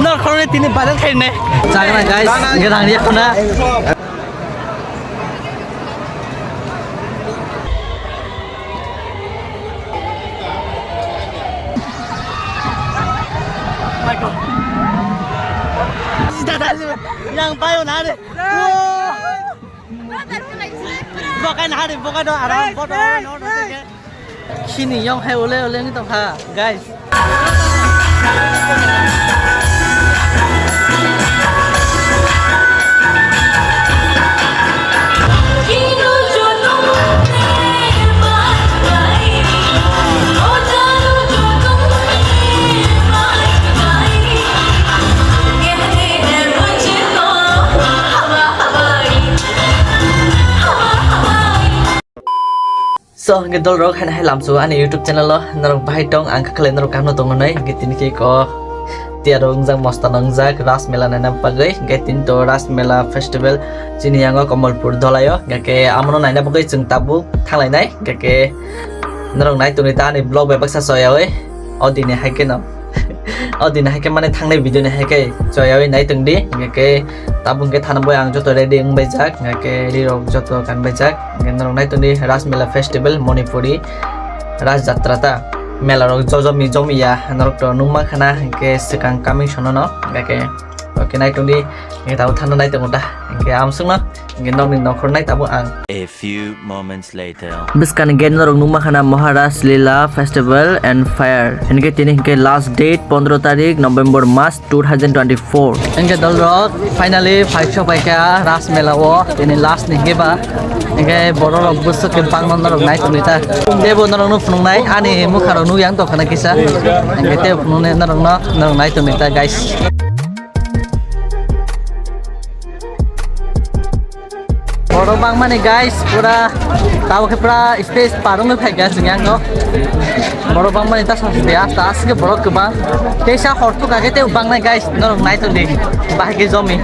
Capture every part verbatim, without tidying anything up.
Nor khoroknwi tini bazar khainai. Chakna guys, gwnang riya khuna. Yang payo nare. Bokai nari, bokai do aram, bodo no. Sini yong hai ole ole ni tongkha, guys. So, hingke dol rok, haino hai lamso ani YouTube channel o norok bahai tong, ang kha khlai norok kaham no tongo nai, hingke tini khe ko tiyar rok wngjak, mosta no wngjak, Ras Mela naina bagwi, hingke tini to Ras Mela festival chini yango Kamalpur Dholai o, hingke amono naina bagwi chwng tabuk thanglainai, hingke norok nai tongdi ta ani vlog bai baksa choyawi, o dini hai khe no. O din hai khe mane thangnai video ni hai khe choyawi nai tong di, hingke tabuk hingke thana bai ang joto ready wng bai jak, hingke ri rok joto kan bai jak, hingke norok nai tong di Ras Mela Festival Manipuri Ras Jatra ta mela rok jojomi jomi ya norok to nung ma khana, hingke swkang coming sono no, hingke oke nai tong di, hingke tabuk thana nai tongo ta, hingke amswk no. Hingke nokni nokhor nai tabuk ang. A few moments later. Bwskani gate norok nukma khana Maharaj Lila Festival and Fair. Hingke tini hingke last date pondro tarik November mas two thousand twenty-four. Hingke dol rok finally phai sok pai kha Ras Mela o, tini last ni hingke ba. Hingke borok rok bwswk khe bangma norok nai tongwi ta. Tebo norok no phunuk nai ani mukha rok nukya wng tong khana kisa. Hingke tebo phunuk nai norok no norok nai tongwi ta guys. Borok bangmani guys, pura tabo khe pura stage par wngwi phaikha chwng yang no. Borok bangmani ta sasu de asta aswk borok kwbang. Teisa hor thuk khe tei bangnai guys, norok nai tong di. Bahai khe jomi.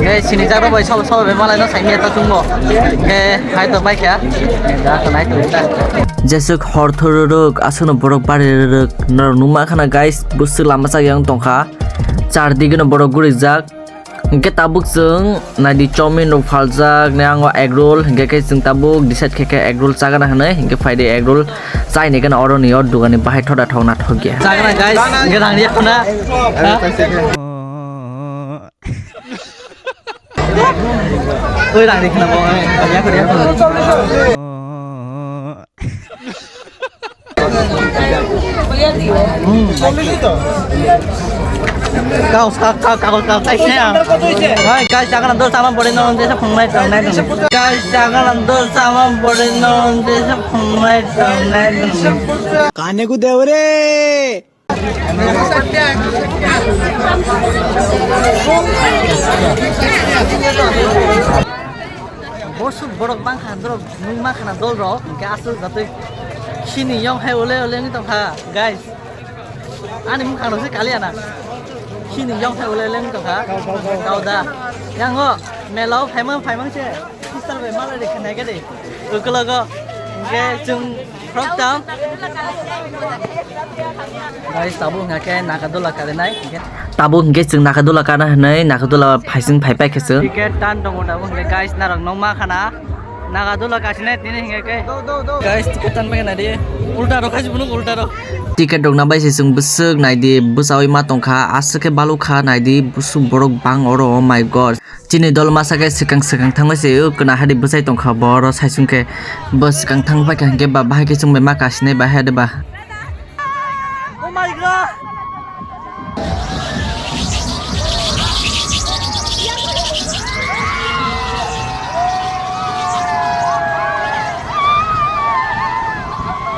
Guys, sini jaga bai sabo sabo bai malai no sai miya ta chungo. Khe hai to bai kha. Ja kha nai tong ta. Jesuk hor thururuk aswkno borok bari ruruk norok nukma khana guys, bwswk lama chak yang tongkha. Char dige no borok gurijak. Hingke tabuk chwng naidi chowmin rok phaljak, ne ango egg roll, hingke khe chwng tabuk decide khe khe egg roll chagana hinui, hingke phaidi egg roll chaini gana oro ni o dugani bahai thoda thok na thok ya. Chagana guys, hingke rang riya khuna. Ha? Oi rang riya khuna bo, oi, ya khuna, ya khuna. Kau sa-, kau, kau, kau, kau, kau, kau, hai, guys, jangan nanti sama boleh nonton desa pengen main, main, main. Guys, jangan nanti sama boleh nonton desa pengen main, main, main. Kane ku dewe re. Bosuk borok bangkha, borok nung mankha na dol rok, hingke aswk jatwi sini yong hai ole ole wngwi tongkha, guys. Ani mukhang rok se kaliya na. Sini yong hai ole ole wngwi tongkha. Kauda. Yango mela o phaimang phaimang se. Sister bai malai de khnai khe de. Ukologo. Hingke chwng Frog town. Guys, tabuk hingke Nagadula karinai. Tabuk hingke chwng Nagadula kana hinui, Nagadula phaising phaipai khe chwng. Ticket tan tongo tabuk hingke guys, narok nokma khana. Nagadula kasinai tini hingke. Guys, ticket tan pai nai di. Ulta rok khai bwnuk ulta rok. Ticket rok na bai se chwng bwswk nai di, bwsawi ma tongkha, aswk khe balukha nai di, bwswk borok bang oro, oh my god. Chini dol masa khe swkang swkang thangwi se o kwna hari bwsai tongkha, bo oro saichung khe bo swkang thang paikha hinkhe ba bahai khe chwng bai ma kasinai bahai de ba. Oh my god!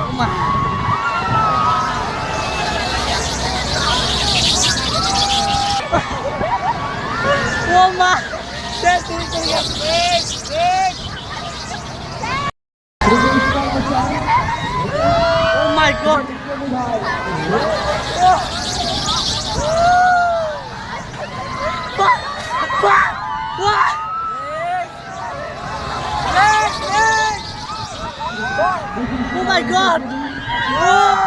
Oh my! Oh my god! Fuck! Fuck! Fuck! Oh my god! Oh!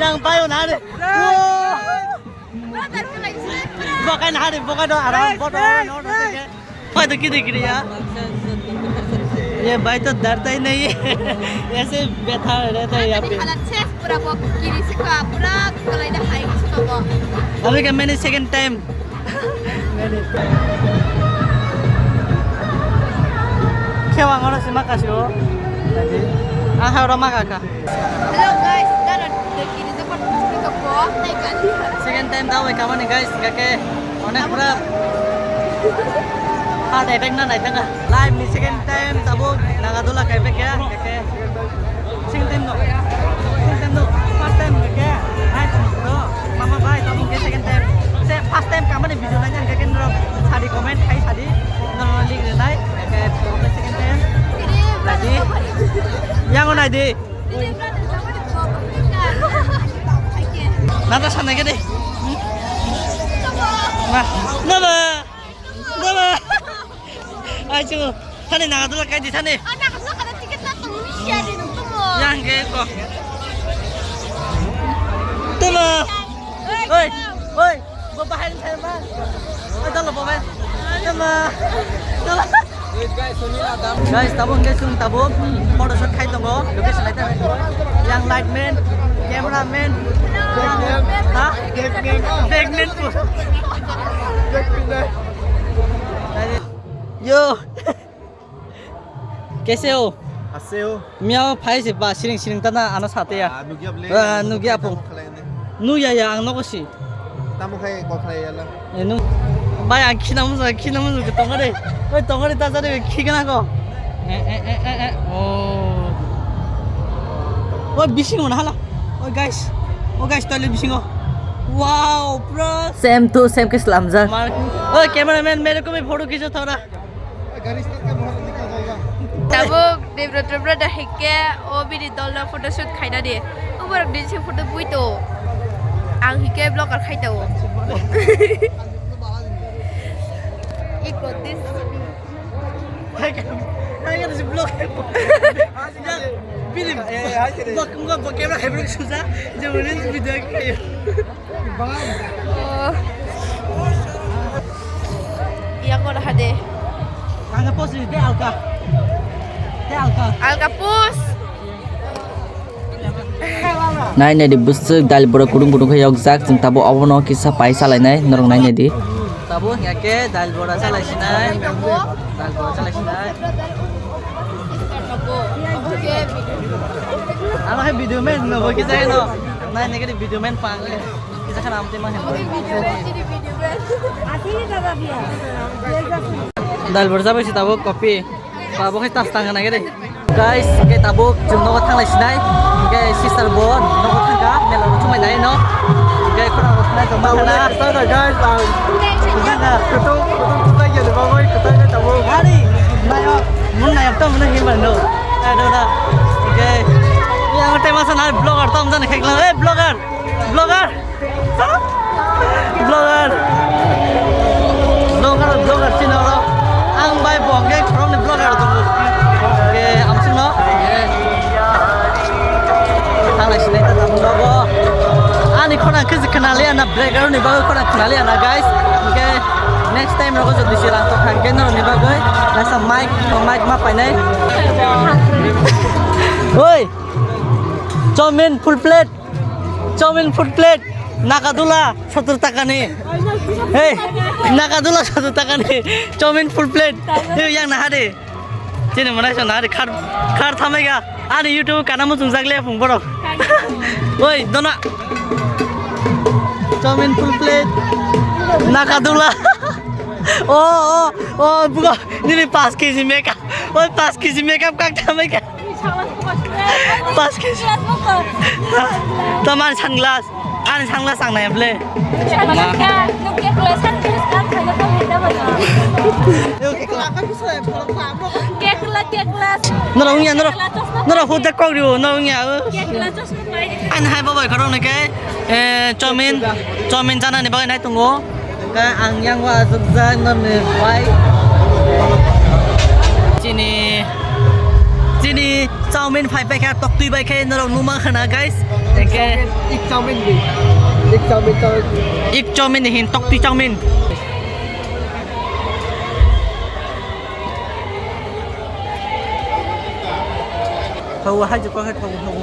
Yang payo na de. Bokai na de, bokai do aram bodo no de. Pai to kiri kiri ya. ये भाई तो डरता ही नहीं है। ऐसे बैठा रहता है यहाँ पे। हालत शेष पूरा वो गिरी से का पूरा गलाई ना हाई इसको वो। अभी का मैंने second time. Khe ang oro se ma kasio. Ang ha oro ma kaka. Hello guys, dano dekini to kon ko ko tai kali. Second time dao kamani guys, kake onek pura heart attack na naitanga. Life ni second time tabuk Nagadula kaibe kya kake. Second time no. Second time no. First time ke. Hai tong do. Mama bai tamo ke second time. Se first time kamani video nai nang ke no sadi comment hai sadi. No no lik nai. Ke second time. Lagi. Yang onai di. Nata sana ke de. Nah, nama. Nama. Ayo. Thani Nagadula kai di thani. Yang ke ko. Tuma. Oi, oi. Bo bahai ni thai ma. Oi, dalo bo bai. Tuma. Guys, tabuk hingke chwng tabuk photoshoot khai tongo. Location lai tang. Yang lightman, cameraman. Ha? Bagman. Yo. Kaise ho? Ase ho. Mia phai se ba siring siring ta na ano sate ya. Ah, nugya ble. Ah, nugya apung. Khalai ne. Nuya ya ang nogo si. Tamo khai ko khalai ya la. Eh, nu. Bai ang khina musa khina musa ke tongare. Oi tongare ta jare khigana ko. Eh, eh, eh, eh, eh. Oh. Oi bising mana hala. Oi guys. Oh guys toilet bisingo. Wow, bro. Same to same ke selamjak. Mar-, oi cameraman mere ko bhi photo khicho thora. Tabuk Debra Debra da hikke o bini dol na photoshoot khaina di. Uborok ni se photo bui to. Ang hikke vlogger khai to. Iko this. Hai kan, hai kan si vlog. Bini, eh, hai kan. Bak, bak, bak, camera hai bro suja. Je video khai. Oh. Iya kok dah deh. Alka pos ni, teh alka. Teh alka. Alka pos. Nai nai di bwswk dal bwrwi kudung kudung khe yokjak, chwng tabuk obono kisa pai salainai, norok nai nai di. Tabuk hingya khe dal bwrwi salai sinai. Dal bwrwi salai sinai. Ano hai video man no bo kisa no. Nai nai khe video man pang. Dal bwrwi jabai se tabuk kopi. Ba bo khe tas tang nai de. Guys, ke tabuk chwng nogo thanglai sinai. Ke sister bo nogo thangka mela ro chumai nai no. Ke khora ro khna jong ma khana. Sana guys, ang. Sana. Kutung kutung kutung ya de ba bai kutung ya tabuk. Ari, nayo, mun nayo to mun hi ban no. Ai do da. Ke. Ya ngote masa na vlogger tom jan khekla. Eh vlogger. Vlogger. Vlogger. Vlogger, vlogger chini oro. Ang bai bo hwnkhe khoroknwi vlogger tongo. Hwnkhe amsukno. Thanglai sinai ta tabuk nogo. Ani khorang khe khna liya na, vlogger ni bagwi khorang khna liya na, guys. Hwnkhe next time rogo jodi se rang tong kha hwnkhe norokni bagwi kaisa mic, mic ma painai. Oi! Chowmin full plate. Chowmin full plate. Nagadula sottor taka ni. Hey, Nagadula sottor taka ni. Chowmin full plate. Hey, yang naha de. Chini mwnai so naha de khar khar thamai ga. Ani YouTube kana muchung jak le phung borok. Oi, dona. Chowmin full plate. Nagadula. Oh, oh, oh, buka. Nini pas kg makeup. Oi, pas kg makeup kak thamai ga. Pas kis. Tamar sunglass. Ani sunglass ang nai ble. Kekla, kekla. Norok wngya, norok, norok hujak kok riwo, norok wngya. Ani hai babai khorok nike, eh, chomin, chomin janani bagwi nai tongo. Ka ang yang wa asuk jang nani bai. Chini, chini chomin phai pai kha, toktwi bai khe norok numa khana, guys. Eke. Ik chomin di. Ik chomin, chomin. Ik chomin di hin, toktwi chomin. Thago, hai jikor hai thago, thago.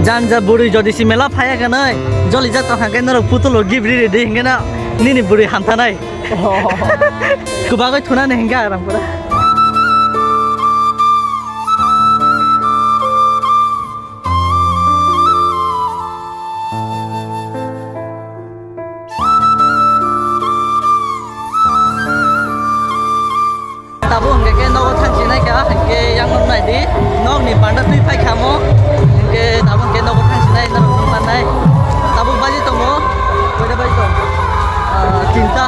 Janja bwrwi jodi si mela phaiya kanai, joli jak tong hangke norok putulo gift ri ri di hingke na nini bwrwi hamthanai. Kwbagwi thunani hingke aram pura. Tabuk hingke khe nogo thang sinai kha, hingke yang nok nai di, nok ni banda twi phai khamo, hingke tabuk hingke nogo thang sinai norok nung mannai. Tabuk baji tongo, koita baji tong? Ah, tinta.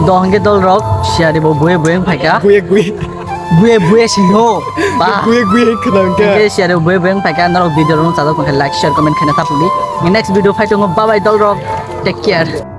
Do hingke dol rok siyari bo buye buye wng phai kha. Buye buye. Buye buye sing ho. Ba. Buye buye khwnang kha. Hingke siyari bo buye buye wng phai kha, norok video rok nung chajak tong khe like, share, comment khaina ta puli. Next video phai tongo, bye bye dol rok. Take care.